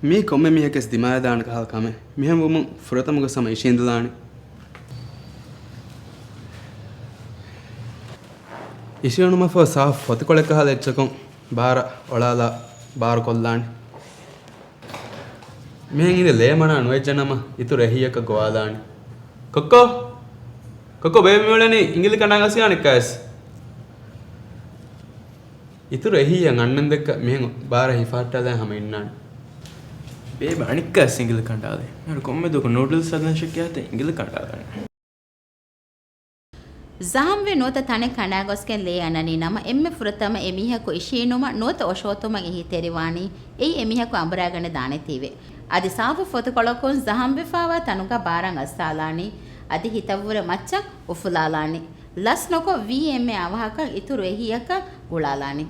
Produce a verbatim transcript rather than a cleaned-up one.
މީ ކޮންމެ މީހަކަސް ދިމާވެދާނެ ކަހަލަ ކަމެއް. މިހެން ވުމުން ފުރަތަމަ ގޮސް ހަމަ އިށީނދެލާނެ. އިށީނުމަށްފަހު ސާފު ފޮތިކޮޅެއް ކަހަލަ އެއްޗަކުން ބާރަށް އޮޅާލާ ބާރު ކޮށްލާނެ. މިހެން އިނދެ ލޭ މަނާ ނުވެއްޖެނަމަ އިތުރު އެހީއަކަށް ގޮވާލާނެ. ކޮއްކޮ! ކޮއްކޮ ބޭބެ މިއުޅެނީ އިނގިލި ކަނޑާގަސް ޔާނެއްކާވެސް. އިތުރު އެހީއަށް އަންނަން ދެއްކަ މިހެން ބާރަށް ހިފަހައްޓާލާ ހަމަ އިންނާނެ. ބޭބެ އަނެއްކާވެސް އިނގިލި ކަނޑާލޭ. މިހާރު ކޮންމެ ދުވަހަކު ނޫޑްލްސް ހަދަން ޝައްކި އާތެ އިނގިލި ކަނޑާލާނެ. ޒަހަމްވެ ނުވަތަ ތަނެއް ކަނޑާގޮސްގެން ލޭ އަންނަނީ ނަމަ، އެންމެ ފުރަތަމަ އެމީހަކު އިށީނުމަށް ނުވަތަ އޮށޯތުމަށް އެހީތެރިވާނީ، އެއީ އެމީހަކު އަނބުރާގަނެ ދާނެތީވެ. އަދި ސާފު ފޮތިކޮޅަކުން ޒަހަމްވެފާވާ ތަނުގަ ބާރަށް އައްސާލާނީ. އަދި ހިތަށްވުރެ މައްޗަށް އުފުލާލާނީ. ލަސް ނުކޮށް ވީ އެންމެ އަވަހަކަށް އިތުރު އެހީއަކަށް ގުޅާލާނީ.